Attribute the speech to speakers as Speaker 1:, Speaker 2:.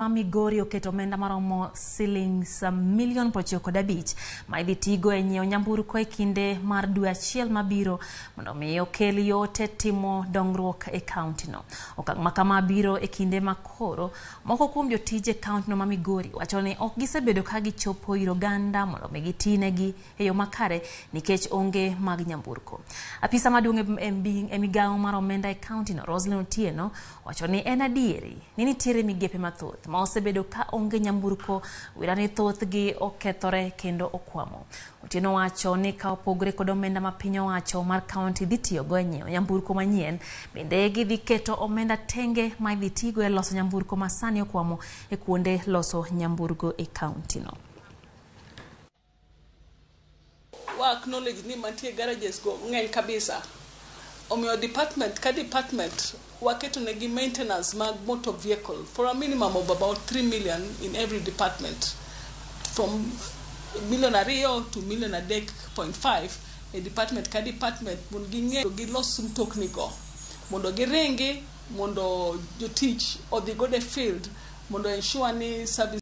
Speaker 1: Migori oketo omenda maromo silings milion 95 ma idhi tigo e nyiewo nyamburko e kinde mar dwe achiel mabiro mondo mi okel yot e timo dongruok e kaontino. Okang' ma kama biro e kinde ma koro moko kuom jotije e kaontino ma Migori wacho ni ok gisebedo ka gichopo ir oganda mondo mi gitinegi e yo makare nikech onge mag nyamburko. Apisa maduong' e migawo mar omenda e kaontino Roselyn Otieno wacho ni en adieri ni nitiere migepe mathoth ma osebedo ka onge nyamburko wira ni thothgi okethore kendo okwamo. Otieno wacho ni ka opogore kod omenda ma piny owacho mar kaonti dhi tiyogo e nyiewo nyamburko manyien, bende gidhi keto omenda tenge ma idhi tigo e loso nyamburko ma sani okwamo e kuonde loso nyamburko e kaontino.
Speaker 2: Wa acknowledge ni mantie garages go ng'eny kabisa. Omiyo department ka department waketo negi maintenance mag motor vehicle for a minimum of about 3 million in every department. From million 2 to million 3.5 e department ka department mondo ging'e gilos mtokni go mondo giringi mondo jotich odhi godo e field mondo ensure ni service.